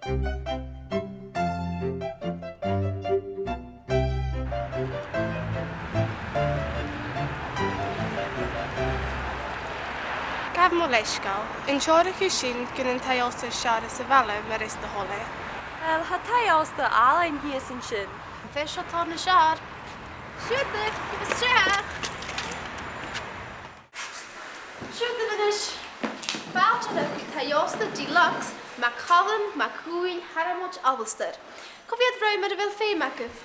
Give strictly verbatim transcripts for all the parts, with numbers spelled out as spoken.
Gabh mo leisgeul, an teòraicheadh sinn gun an taigh-òsta as fheàrr sa bhaile mar as do thoil e? Uill, tha taigh-òsta àlainn shìos an sin. Am fear seo tòrr nas fheàrr? Siuthadaibh, gabh a-steach! Siuthadaibh a-nis. Fàilte oirbh gu taigh-òsta deluxe, MacCaluim, MacUillt, Thormod, Alasdair. Cò mheud rùm a bheil feum agaibh?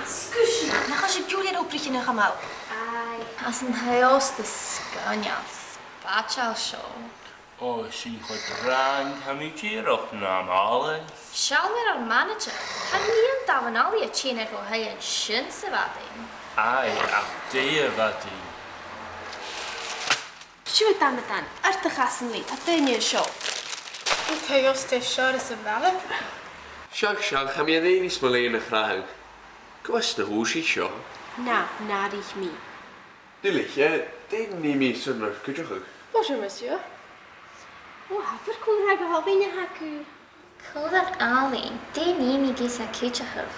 Sguir sin, nach eil sibh ag iarraidh obraichean a chumail? Aye. Tha an taigh-òsta sgoinneil, spaideil seo. Ò, sin cho trang, tha mi dìreach nam mhàl. Seall air ar manaidsear, chan eil an damhan-allaidh a' tighinn air bhon taigh an sin sa mhadainn. Aye, ach dè a' mhadainn? Siuthad, a Mhadainn, air do chasan leat, tha daoine an seo. An taigh-òsta as fheàrr sa bhaile? Seadh, seadh, tha mi a' dèanamh mo lèine a chrathadh. Cò às na thòisich seo? Na, na ruith mi. Duilich, eh, dè nì mi airson ur cuideachadh? Bonjour, monsieur. Ò, tha fìor chùl-ràdh gu h-àlainn agaibh. Cùl-ràdh àlainn, dè nì mi gus a chuideachadh?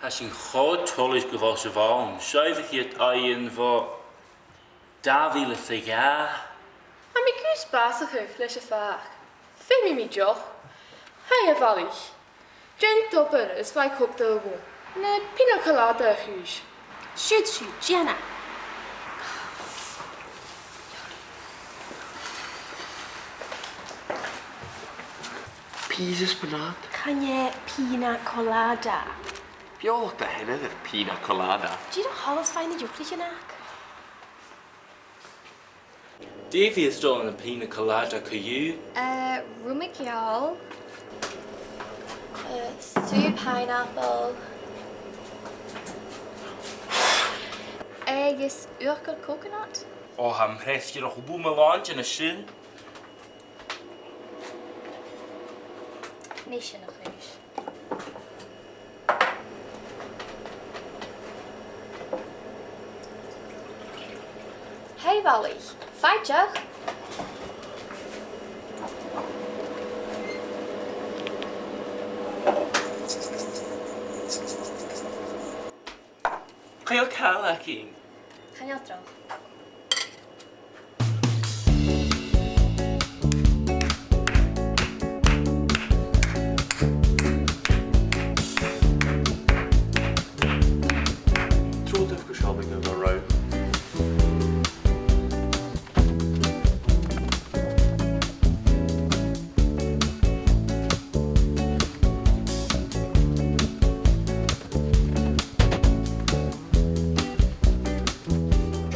Tha sinn cho toilichte gu bheil sibh ann. Seo a' chiad oidhche bho dhà mhìle 's a dhà. Tha mi gus bàsachadh leis a' phàirc. Feumaidh mi deoch. Haidh, a bhalaich. Dèan d' obair is faigh cupa de dh'uibh. Na pina colada a-rithist. Siuthad, siuthad, dèan e. Peas is spinach. Chan e pina colada. B' eòlach do sheanair air pina colada. Dìreach a' dol a-steach dhan eochair a-nochd. Dè bhios dol ann am pina colada co-dhiù? Eh, ruma geal. Eh, sùgh pineapple. Agus uachdar coconut. Ò, tha am preas dìreach lùmail an sin. Nì sin a-rithist. Haidh, a bhalaich, faigh deoch. Chan eil càil againn. Chan eil dragh. Trobhad gu seòmar gu robh.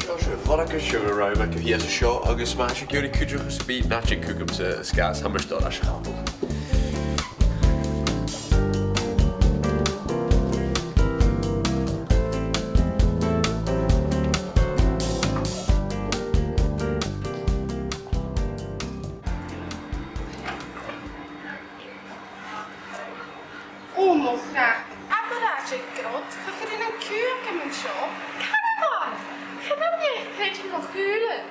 Seo sibh, lorgaibh sibh an rùm agaibh shìos an seo, agus ma tha sibh ag iarraidh cuideachadh sam bith, na tèid cugamsa a-steach, tha mise dol a-steach. Ò, mo chreach, abair àite grod, cha chuir thu an cù agam an seo. Caravan! Chan eil mi a' creidsinn mo chùlaibh.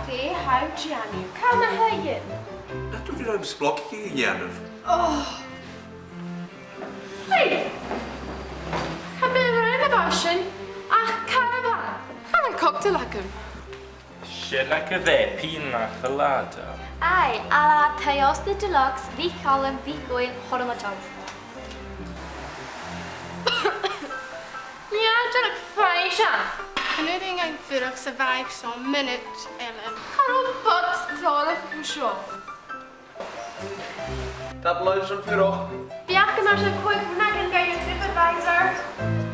Dè tha thu a' dèanamh? Càit na tha thu? Nach do bhean splog a dhèanamh? Oh. Hey! Cha b' e rud a bha sin ach caravan. Chan eil an cocktail agam. Sin agaibh e, pina colada. Aye, à la taigh-òsta deluxe, MhicCaluim, MhicUillt, Thormod, Alasdair. Nì e dìreach faisean. Chan urrainn dhuinn fuireach sa bhaile seo mionaid eile. Cha robh bàta tràilleachadh an seo. Tapadh leibh airson fuireach. Bidh agam airson còig mionaidean, a TripAdvisor.